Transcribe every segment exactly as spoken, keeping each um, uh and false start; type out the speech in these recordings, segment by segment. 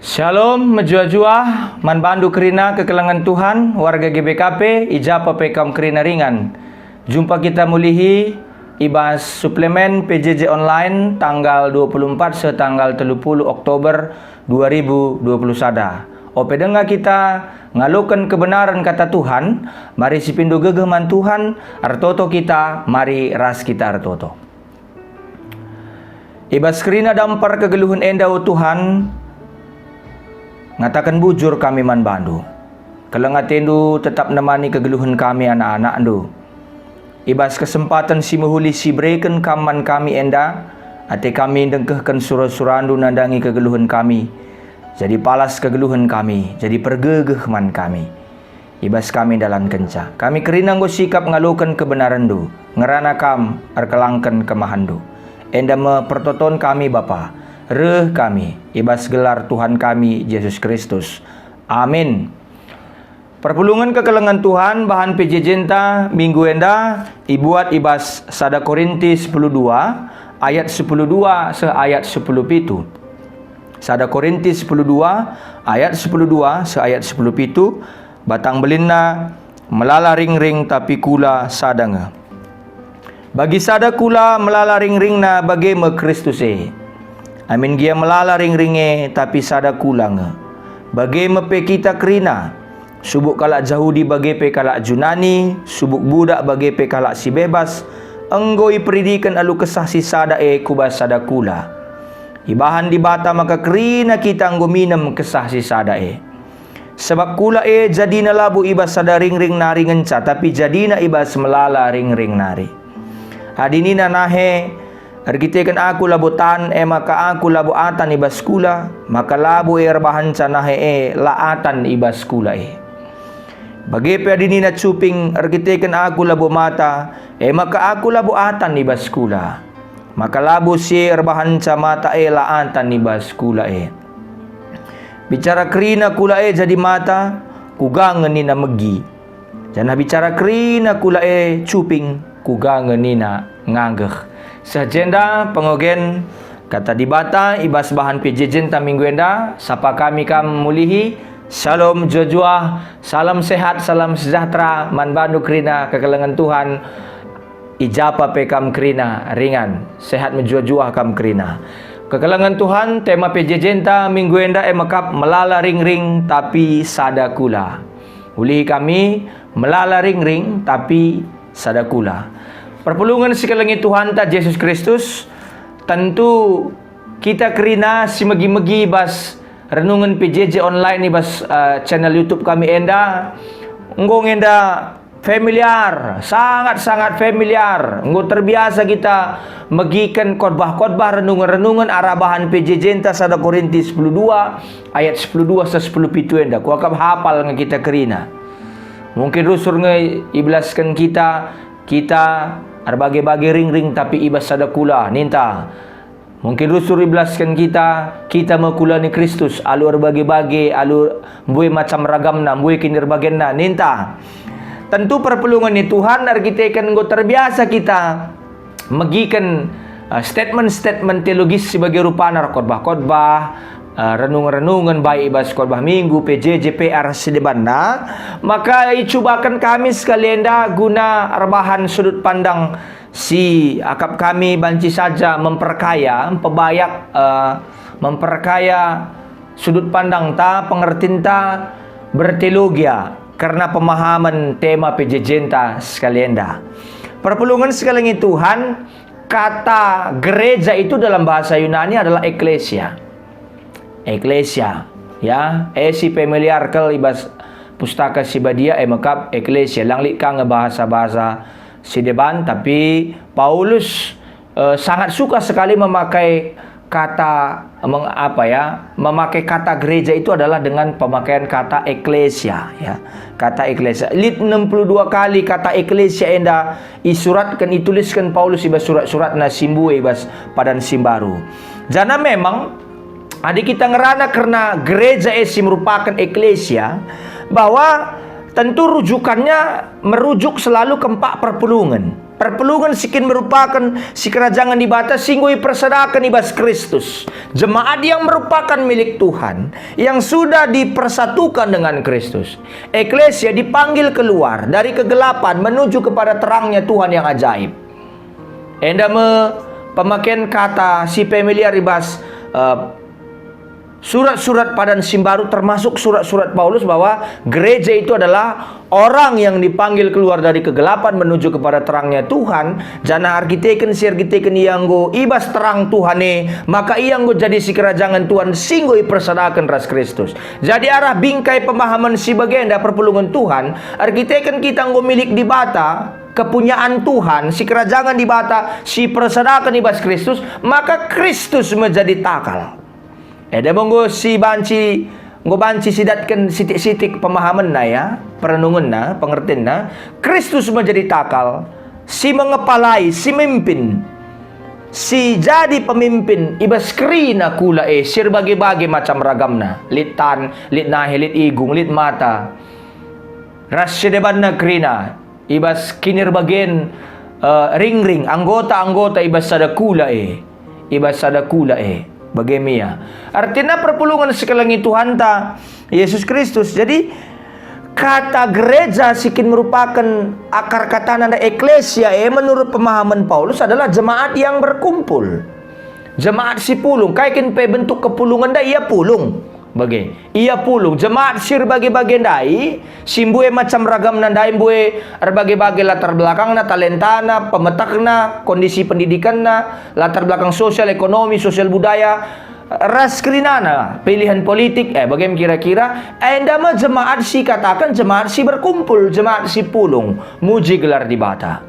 Shalom, mejuah-juah man bandu kerina kekelengen Tuhan, warga G B K P, i ja pe kam kerina ringan. Jumpa kita mulihi i bas suplemen P J J online tanggal dua puluh empat seh tanggal tiga puluh Oktober dua ribu dua puluh sada. Ope denga kita ngaloken kebenaren Kata Tuhan, mari sipindo gegeh man Tuhan, ertoto kita, mari ras kita ertoto. I bas kerina dampar kegeluhen enda, o Tuhan, ngataken bujur kami man bandu. Keleng atendu tetap nemani kegeluhen kami anak-anakndu. I bas kesempaten si mehuli si ibereken kam man kami enda, ate kami ndengkehken sura-surandu nandangi kegeluhen kami. Jadi palas kegeluhen kami, jadi pergegeh man kami. I bas kami ndalankenca. Kami kerina enggo sikap ngaloken kebenarenndu, ngerana kam erkelangken kemahenndu. Enda me pertoton kami, Bapa. Reh kami, i bas gelar Tuhan kami, Jesus Kristus. Amin. Perpulungen kekelengen Tuhan, bahan P J J-nta minggu enda ibuat i bas sada Korinti sepuluh dua ayat sepuluh dua seh ayat sepuluh pitu. Sada Korinti sepuluh dua ayat sepuluh dua seh ayat sepuluh pitu, batang belinna, melala ringring tapi kula sada nge. Bagi sada kula melala ringringna bage me Kristus e. Amin gia melala ringring e, tapi sada kula nge. Bage me pe kita kerina, subuk kalak Jahudi bage pe kalak Junani, subuk budak bage pe kalak si bebas, enggo iperidiken alu Kesah si sada e ku bas sada kula. Ibahan Dibata maka kerina kita enggo minem Kesah si sada e. Sabap kula e jadina labo i bas sada ringring nari ngenca, tapi jadina i bas melala ringring nari. Adi nina nahe, "Erkiteken aku labo tan, e maka aku labo atan i bas kula," maka labo e erbahanca nahe e la atan i bas kula e. Bage pe adi nina cuping, "Erkiteken aku labo mata," e maka aku labo atan i bas kula. Maka labo si e erbahanca mata e la atan i bas kula e. Bicara kerina kula e jadi mata, kuga nge nina megi. Janah bicara kerina kula e cuping, kuga nge nina nganggeh. Seh jenda pengogen Kata Dibata i bas bahan P J J-nta minggu enda, sapa kami kam mulihi. Shalom, juah-juah, salam sehat, salam sejahtera man bandu kerina kekelengen Tuhan. I ja pe kam kerina ringan, sehat mejuah-juah kam kerina. Kekelengen Tuhan, tema P J J-nta minggu enda e mekap melala ringring tapi sada kula. Ulihi kami, melala ringring tapi sada kula. Perpulungen si kelengi Tuhanta Jesus Kristus, tentu kita kerina si megi-megi bas renungen P J J online i bas, eh, channel YouTube kami enda, enggo nge enda familiar, sangat-sangat familiar. Enggo terbiasa kita megiken khotbah-khotbah, renungen-renungen arah bahan P J J-nta sada Korinti sepuluh dua ayat sepuluh dua seh sepuluh pitu enda. Kuakap hapal nge kita kerina. Mungkin rusur nge ibelasken kita, kita erbage-bage ringring tapi i bas sada kula, ninta. Mungkin rusur ibelasken kita, kita me kula ni Kristus, alu erbage-bage, alu mbue macam ragamna, mbue kinirbagenna, ninta. Tentu perpulungen ni Tuhan erkiteken enggo terbiasa kita megiken, eh, statement-statement teologis si bage rupana, khotbah-khotbah, eh, renung-renungen, baik i bas khotbah Minggu, P J J, P R, si debanna, maka icubaken kami sekali enda guna erbahan sudut pandang si akap kami banci saja memperkaya, mpebayak, eh, memperkaya sudut pandangta, pengertinta, berteologia kerna pemahamen tema P J J-nta sekali enda. Perpulungen si kelengi Tuhan, kata gereja itu dalam bahasa Yunani adalah ekklesia. Ekklesia, ya, e si familiar kal i bas Pustaka Si Badia, e mekap ekklesia. Lang lit ka nge bahasa-bahasa si deban, tapi Paulus, eh, sangat suka sekali memakai kata meng-, apa ya, memakai kata gereja itu adalah dengan pemakaian kata ekklesia, ya. Kata ekklesia. Lit enam puluh dua kali kata ekklesia enda isuratken, itulisken Paulus i bas surat-suratna si mbue i bas Padan si Mbaru. Janah memang, adi kita ngerana kerna gereja e si merupaken ekklesia, bahwa tentu rujukannya merujuk selalu kempak perpulungen. Perpulungen si kin merupaken sikerajangen Dibata si enggo ipersadaken i bas Kristus. Jemaat yang merupakan milik Tuhan, yang sudah dipersatukan dengan Kristus. Eklesia dipanggil keluar dari kegelapan menuju kepada terangnya Tuhan yang ajaib. Enda me pemaken kata si familiar i bas, eh, surat-surat padan si mbaru, termasuk surat-surat Paulus, bahwa gereja itu adalah orang yang dipanggil keluar dari kegelapan menuju kepada terangnya Tuhan, janah erkiteken si erkiteken ia enggo i bas terang Tuhan e, maka ia enggo jadi sikerajangen Tuhan si enggo ipersadaken ras Kristus. Jadi arah bingkai pemahaman si bagenda perpulungen Tuhan, erkiteken kita enggo milik Dibata, kepunyaan Tuhan, sikerajangen Dibata, si ipersadaken i bas Kristus, maka Kristus me jadi takal. Enda me enggo si banci, enggo banci sidatken sitik-sitik pemahamenna ya, perenungenna, pengertinna. Kristus me jadi takal, si mengepalai, si mimpin, si jadi pemimpin i bas kerina kula e si erbage-bage macam ragamna. Lit tan, lit nahe, lit igung, lit mata. Ras si debanna kerina, i bas kinirbagen, eh, ringring anggota-anggota i bas sada kula e, i bas sada kula e, bage me ia. Ertina perpulungen si kelengi Tuhanta, Yesus Kristus. Jadi, kata gereja si kin merupaken akar katana nda eklesia e menurut pemahaman Paulus adalah jemaat yang berkumpul. Jemaat si pulung, kai kin pe bentuk kepulungen nda ia pulung. Bage. Ia pulung, jemaat si erbage-bage ndai, si mbue macam ragamna ndai, mbue erbage-bage latar belakangna, talentana, pemetekna, kondisi pendidikanna, latar belakang sosial, ekonomi, sosial budaya, ras kerinana, pilihan politik, eh, bage me kira-kira, enda me jemaat si kataken jemaat si berkumpul, jemaat si pulung, muji gelar Dibata.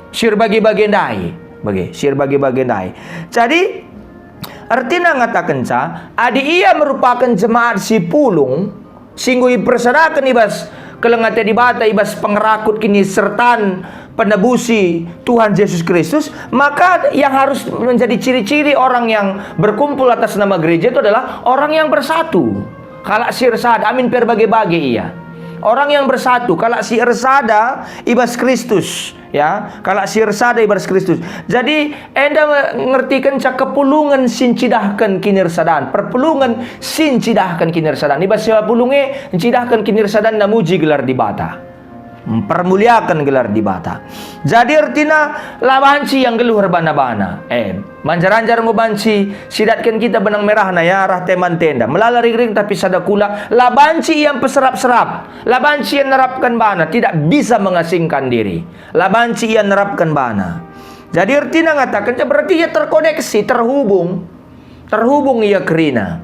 Si erbage-bage ndai, bage, si erbage-bage ndai. Jadi, ertina ngatakenca, adi ia merupaken jemaat si pulung, si enggo ipersadaken i bas keleng ate Dibata, i bas pengerakut kinisertan penebusi Tuhan Jesus Kristus, maka yang harus menjadi ciri-ciri orang yang berkumpul atas nama gereja itu adalah orang yang bersatu. Kalak si ersada, amin pe erbage-bage ia. Orang yang bersatu, kalak si ersada i bas Kristus. Ya, kalak si ersada i bas Kristus. Jadi, enda ngertikenca kepulungen si ncidahken kinirsadan, perpulungen si ncidahken kinirsadan. I bas sewa pulung e ncidahken kinirsadanna muji gelar Dibata. Mpermuliaken gelar Dibata. Jadi ertina la banci ia nggeluh erbana-bana. Eh, manjar-anjar enggo banci sidatken kita benang merahna ya arah teman tenda. Melala ringring tapi sada kula, la banci ia mpeserap-serap. La banci ia nerapken bana, tidak bisa mengasingkan diri. La banci ia nerapken bana. Jadi ertina ngatakenca berarti ia terkoneksi, terhubung. Terhubung ia kerina.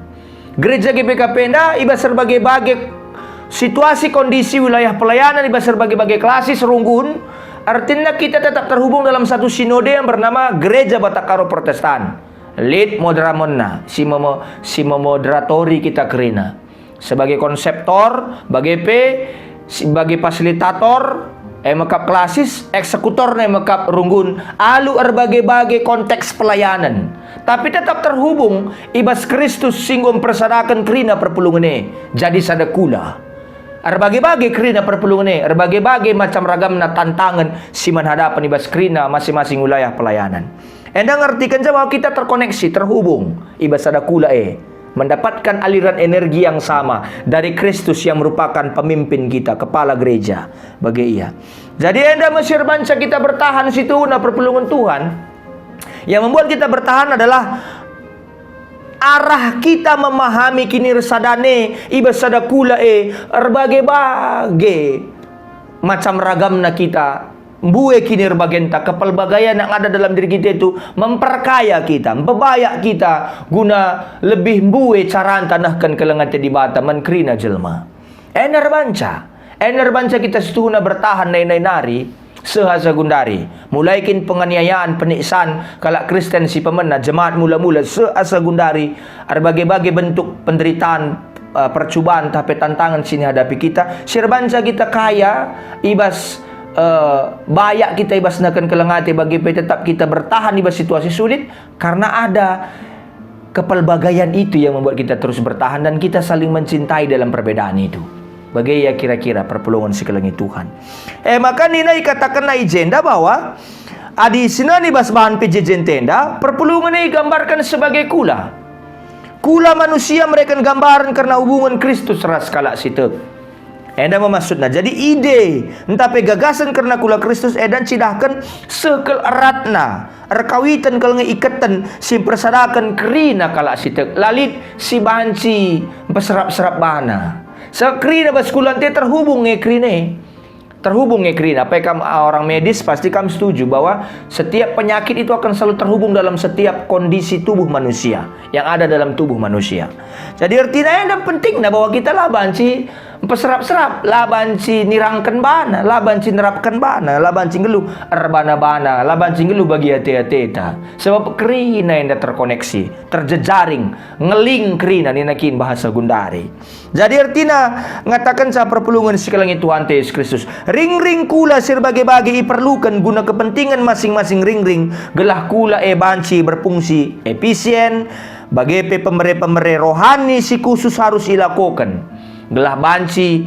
Gereja G B K P enda i bas erbage-bage situasi kondisi wilayah pelayanan i bas erbage-bage klasis runggun, ertina kita tetap terhubung dalam satu sinode yang bernama Gereja Batak Karo Protestan. Lit moderamenna, si memo-, si memoderatori kita kerina. Sebagai konseptor, bage pe, sebagai fasilitator, e mekap klasis, eksekutorna e mekap runggun, alu erbage-bage konteks pelayanan. Tapi tetap terhubung i bas Kristus si enggo mpersadaken kerina perpulungen e, jadi sada kula. Erbage-bage kerina perpulungen e, erbage-bage macam ragamna tantangen si man hadapen i bas kerina masing-masing wilayah pelayanan. Enda ngertikenca bahwa kita terkoneksi, terhubung i bas sada kula e, mendapatkan aliran energi yang sama dari Kristus yang merupakan pemimpin kita, kepala gereja, bage ia. Jadi enda me si erbanca kita bertahan situhuna perpulungen Tuhan. Yang membuat kita bertahan adalah arah kita memahami kinirsadan e i bas sada kula e erbage-bage macam ragamna kita. Mbue kinirbagenta, kepelbagaian yang ada dalam diri kita itu memperkaya kita, mpebayak kita guna lebih mbue caranta nehken keleng ate Dibata man kerina jelma. Enda erbanca, enda erbanca kita situhuna bertahan nai-nai nari, seh asa gundari. Mulai kin penganiayaan, penyiksaan kalak Kristen si pemena, jemaat mula-mula, seh asa gundari, erbage-bage bentuk penderitaan, eh, percubaan, tah pe tantangan si nihadapi kita, si erbanca kita kaya i bas, eh, bayak kita i bas nehken keleng ate, bage pe tetap kita bertahan i bas situasi sulit, karena ada kepelbagaian itu yang membuat kita terus bertahan dan kita saling mencintai dalam perbedaan itu. Bage ia kira-kira perpulungen si kelengi Tuhan. E maka nina ikatakenna i jenda bahwa adi sinani bas bahan P J J N T enda, perpulungen e igambarken sebagai kula. Kula manusia mereken gambaren kerna hubungen Kristus ras kalak si tek. Enda me maksudna. Jadi ide ntah pe gagasen kerna kula Kristus enda ncidahken seh kal eratna, erkawiten kal nge iketen si mpersadaken kerina kalak si tek, la lit si banci mpeserap-serap bana. Sebab kerina bas kula ente terhubung nge kerina e. Terhubung nge kerina. Apai kam, ah, orang medis, pasti kam setuju bahwa setiap penyakit itu akan selalu terhubung dalam setiap kondisi tubuh manusia, yang ada dalam tubuh manusia. Jadi ertina enda pentingna bahwa kita la banci mpeserap-serap, la banci nirangken bana, la banci nerapken bana, la banci nggeluh erbana-bana, la banci nggeluh bagi ate-ateta. Sebab kerina enda terkoneksi, terjejaring, ngeling kerina nina kin bahasa gundari. Jadi ertina ngatakenca perpulungen si kelengi Tuhanta Jesus Kristus. Ringring kula si erbage-bage iperluken guna kepentingen masing-masing ringring, gelah kula e banci berfungsi efisien, bage pe pemere-pemere rohani si khusus harus ilakoken, gelah banci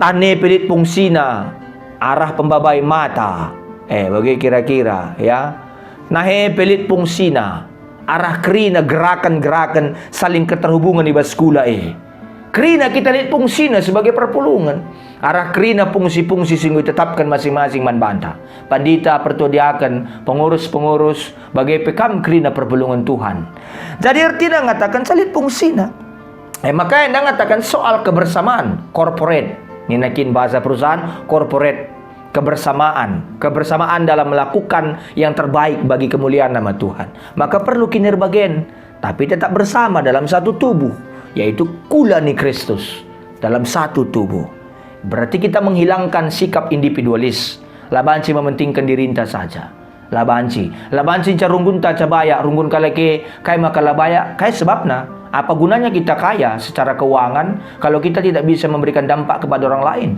tane pe lit fungsina arah pembabai mata. Eh, bage kira-kira, ya. Nahe pe lit fungsina arah kerina geraken-geraken saling keterhubungen i bas kula e. Kerina kita lit fungsina sebagai perpulungen. Arah kerina fungsi-fungsi si enggo itetapken masing-masing man banta. Pandita, pertua diaken, pengurus-pengurus, bage pe kam kerina perpulungen Tuhan. Jadi ertina ngatakenca lit fungsina. Eh, maka enda ngataken soal kebersamaan, corporate. Nina kin bahasa perusahaan, corporate. Kebersamaan. Kebersamaan dalam melakukan yang terbaik bagi kemuliaan nama Tuhan. Maka perlu kinirbagen, tapi tetap bersama dalam satu tubuh, yaitu kula ni Kristus, dalam satu tubuh. Berarti kita menghilangkan sikap individualis, la banci mementingken dirinta saja. La banci. La banci nca runggunta ca bayak, runggun kalak e, kai maka la bayak, kai sebabna? Apa gunanya kita kaya secara keuangan kalau kita tidak bisa memberikan dampak kepada orang lain?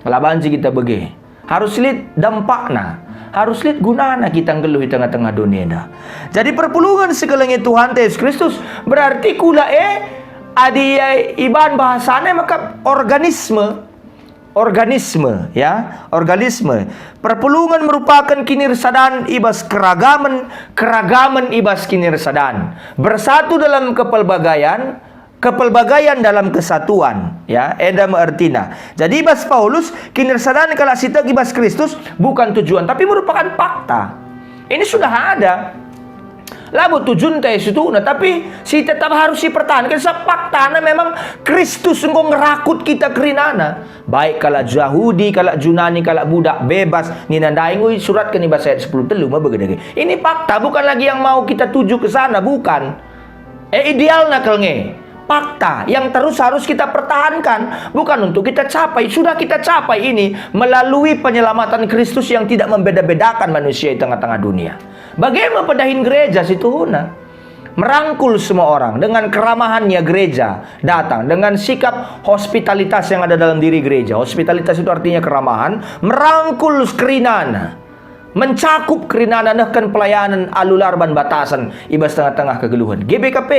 La banci kita bage. Harus lit dampakna, harus lit gunana kita nggeluh i tengah-tengah doni enda. Jadi perpulungen si kelengi Tuhanta Jesus Kristus berarti kula e, adi iban bahasana maka organisme. Organisme, ya, organisme. Perpulungen merupaken kinirsadan i bas keragamen, keragamen i bas kinirsadan. Bersatu dalam kepelbagaian, kepelbagaian dalam kesatuan, ya, enda me ertina. Jadi i bas Paulus, kinirsadan kalak si tek i bas Kristus bukan tujuan, tapi merupakan fakta. Ini sudah ada. Labo tujunta e situhuna, tapi si tetap harus sipertahanken, sebab faktana memang Kristus enggo ngerakut kita kerinana. Baik kalak Jahudi, kalak Junani, kalak budak, bebas, nina ndai enggo isuratken i bas ayat sepuluh telu, me bage dage. Ini fakta, bukan lagi yang mau kita tuju ke sana, bukan. Eh, idealna kal nge. Fakta yang terus harus kita pertahankan, bukan untuk kita capai. Sudah kita capai ini melalui penyelamatan Kristus yang tidak membeda-bedakan manusia di tengah-tengah dunia. Bage me pedahin gereja situhuna? Merangkul semua orang. Dengan keramahannya gereja datang. Dengan sikap hospitalitas yang ada dalam diri gereja. Hospitalitas itu artinya keramahan. Merangkul kerinana. Mencakup kerinana nehken pelayanan alu la erban batasen i bas tengah-tengah kegeluhen. G B K P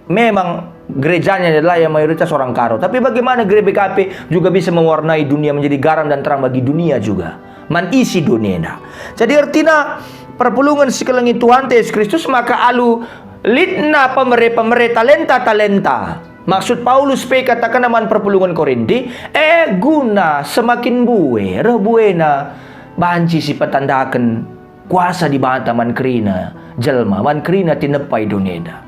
memang gerejanya adalah yang mayoritas orang Karo. Tapi bagaimana G B K P juga bisa mewarnai dunia, menjadi garam dan terang bagi dunia juga? Man isi dunia enda. Jadi ertina perpulungen si kelengi Tuhanta Jesus Kristus maka alu litna pemere-pemere talenta-talenta. Maksud Paulus pe katakenna man perpulungen Korinti, e guna semakin mbue reh buena banci sipetandaken kuasa Dibata man kerina jelma, man kerina tinepa i doni enda.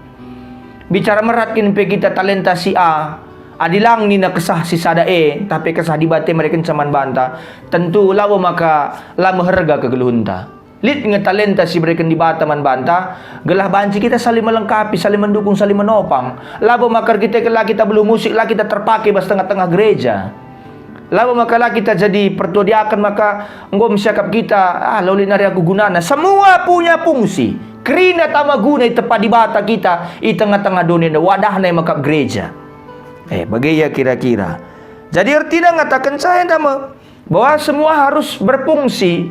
Bicara merat kin pe kita talenta si A, adi lang nina kesah si sada e, tapi kesah Dibata merekenca man banta, tentu labo maka la meherga kegeluhenta. Lit nge talenta si ibereken Dibata man banta, gelah banci kita saling melengkapi, saling mendukung, saling menopang. Labo maka erkiteken la kita beluh musik, la kita terpake bas tengah-tengah gereja. Labo maka la kita jadi pertua diaken, maka enggo siakap kita, "Ah, la lit nari aku gunana." Semua punya fungsi. Kerina tama guna itepa Dibata kita i tengah-tengah doni enda, wadahna e mekap gereja. Eh, bage ia kira-kira. Jadi ertina ngatakenca enda me, bahwa semua harus berfungsi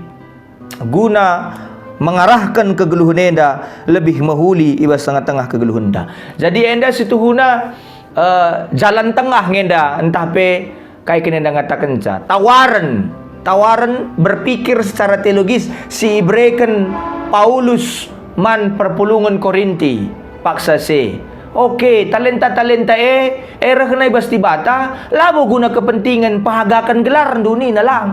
guna mengarahken kegeluhen enda lebih mehuli i bas tengah-tengah kegeluhenta. Jadi enda situhuna, eh, jalan tengah nge enda, ntah pe Kai kene enda ngatakenca? Tawaren, tawaren berpikir secara teologis si ibereken Paulus man perpulungen Korinti. Paksa se. Oke, talenta-talenta e, e rehna i bas Dibata, labo guna kepentingan pehagaken gelarndu nina lang.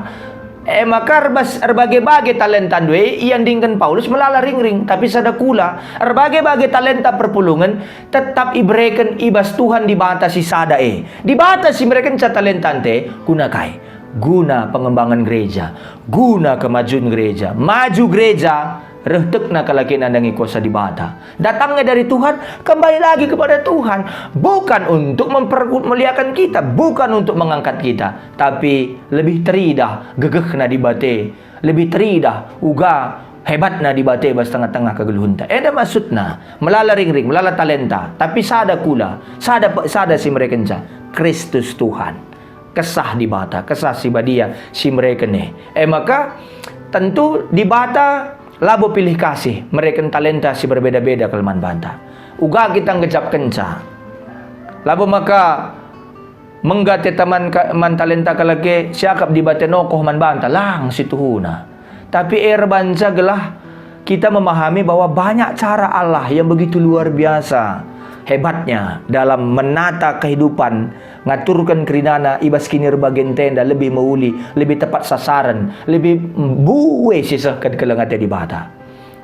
E maka erbas erbage-bage talentandu e iandingken Paulus melala ringring, tapi sada kula. Erbage-bage talenta perpulungen tetap ibereken i bas Tuhan Dibata si sada e. Dibata si merekenca talentanta e guna kai? Guna pengembangan gereja, guna kemajuan gereja. Maju gereja, reh tekna kalak e nandangi kuasa Dibata. Datangnya dari Tuhan, kembali lagi kepada Tuhan. Bukan untuk mempermuliakan kita, bukan untuk mengangkat kita, tapi lebih teridah gegehna Dibata, lebih teridah uga hebatna Dibata bas tengah-tengah kegeluhenta. Enda maksudna, melala ringring, melala talenta, tapi sada kula, sada pe-, sada si merekenca, Kristus Tuhan. Kesah Dibata, Kesah Si Badia si mereken e. E maka, tentu Dibata labo pilih kasih mereken talenta si berbeda-beda kal man banta. Uga kita ngejapkenca. Labo maka mengga teta man ka-, man talenta kalak e, siakap Dibata nokoh man banta, lang situhuna. Tapi erbanca gelah kita memahami bahwa banyak cara Allah yang begitu luar biasa hebatnya dalam menata kehidupan, ngaturken kerinana i bas kinirbagen enda lebih mehuli, lebih tepat sasaran, lebih mbue sisehken keleng ate Dibata.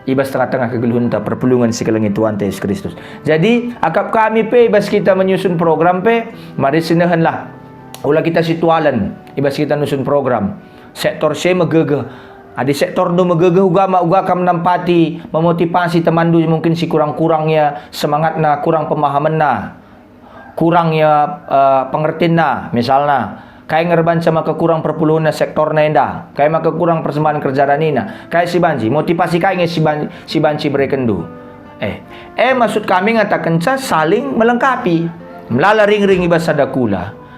I bas tengah-tengah kegeluhenta perpulungen si kelengi Tuhanta Yesus Kristus. Jadi, akap kami pe i bas kita menyusun program pe, mari sinehenlah. Ula kita situalen i bas kita nusun program. Sektor si e megegeh. Adi sektorndu megegeh uga ma uga kam nampati, memotivasi temanndu mungkin si kurang-kurang ia semangatna, kurang pemahamenna, kurang ia, eh, pengertinna, misalna. Kai nge erbanca maka kurang perpulungenna sektorna enda? Kai maka kurang persembahen kerja ranina? Kai si banci? Motivasi kai nge si ban-, si banci berekenndu? Eh, eh, maksud kami ngatakenca saling melengkapi. Melala ringring i bas sada kula.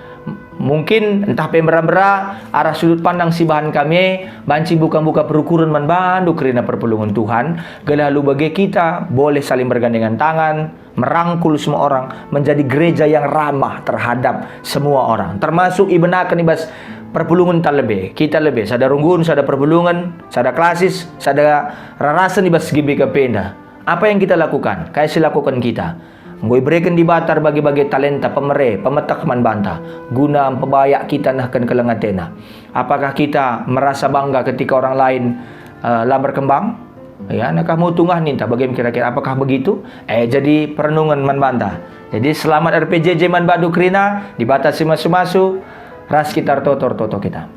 Mungkin ntah pe mbera-mbera arah sudut pandang si bahan kami e, banci buka-buka perukuren man bandu kerina perpulungen Tuhan, gelah alu bage kita boleh saling bergandengan tangan, merangkul semua orang, menjadi gereja yang ramah terhadap semua orang, termasuk ibenaken i bas perpulungenta lebe, kita lebe, sada runggun, sada perpulungen, sada klasis, sada rarasen i bas G B K P enda. Apa yang kita lakukan? Kai si lakuken kita? Enggo ibereken Dibata erbage-bage talenta, pemere, pemeteh man banta, guna mpebayak kita nehken keleng atena. Apakah kita merasa bangga ketika orang lain, eh, la berkembang? Ya, nakah mau tungah ninta, bage kira-kira, apakah begitu? Eh, jadi perenungen man banta. Jadi, selamat R P J J man bandu kerina, Dibata si masu-masu, ras kita ertoto-ertoto kita.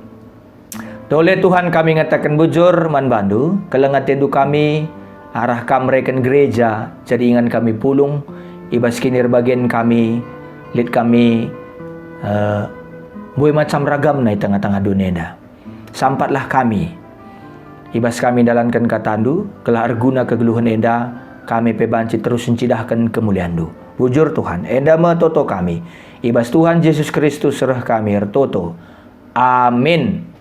Tole Tuhan, kami ngataken bujur man bandu, keleng atendu kami, arah kam mereken gereja, jadi ingan kami pulung, i bas kinirbagen kami, lit kami, eh, mbue macam ragamna i tengah-tengah doni enda. Sampatlah kami, i bas kami ndalanken katandu, gelah erguna kegeluhen enda, kami pe banci terus ncidahken kemulianndu. Bujur Tuhan, enda me toto kami. I bas Tuhan Jesus Kristus reh kami ertoto. Amin.